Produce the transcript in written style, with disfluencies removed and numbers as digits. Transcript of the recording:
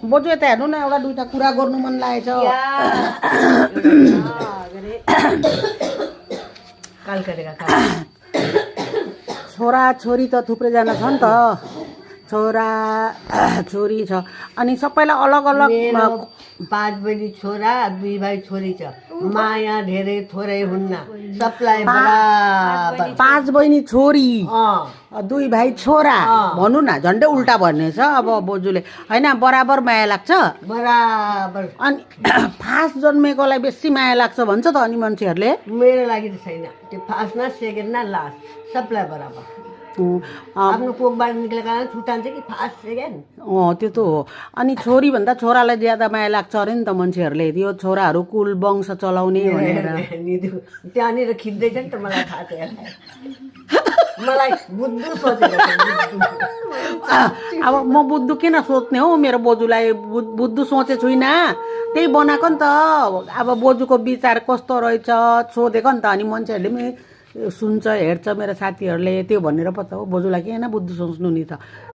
बोजू यता हेर्नु न एउटा दुईटा कुरा गर्नु मन लागेछ छोरा छोरी त थुप्रैजना छ नि त छोरा छोरी छ अनि सबैलाई अलग अलग 5 बहिनी छोरा 2 भाइ छोरी छ माया धेरै थोरै हुन्न सबलाई बराबर 5 बहिनी छोरी 2 भाइ छोरा भन्नु न झन्डै उल्टा भन्नेछ अब बोजूले हैन बराबर माया लाग्छ बराबर अनि फास्ट जन्मेकोलाई बेसी माया लाग्छ भन्छ त अनि मान्छेहरूले मेरो लागि त छैन त्यो फर्स्ट न सेकेन्ड न लास्ट सबलाई बराबर आफ्नो कोखबाट निक्लेको छुट्टान्छ कि फर्स्ट सेकेन्ड त्यो त हो अनि छोरी भन्दा छोरालाई ज्यादा माया लाग्छ अरे नि त मान्छेहरूले यो छोराहरू कुल वंश चलाउने भनेर त्यहाँनिर खिच्दैछ नि त मलाई थाहा छ मलाई बुद्धु सोचेको अब म बुद्धु किन सोच्ने हो मेरो बोजूलाई बुद्धु सोचे छुइनँ त्यही बनाएको नि त अब बोजूको विचार कस्तो रहेछ सोधेको नि त अनि मान्छेहरूले पनि सुन्छ हेर्छ मेरो साथीहरूले त्यो भनेर पो त हो बोजूलाई किन बुद्धु सोच्नु नि त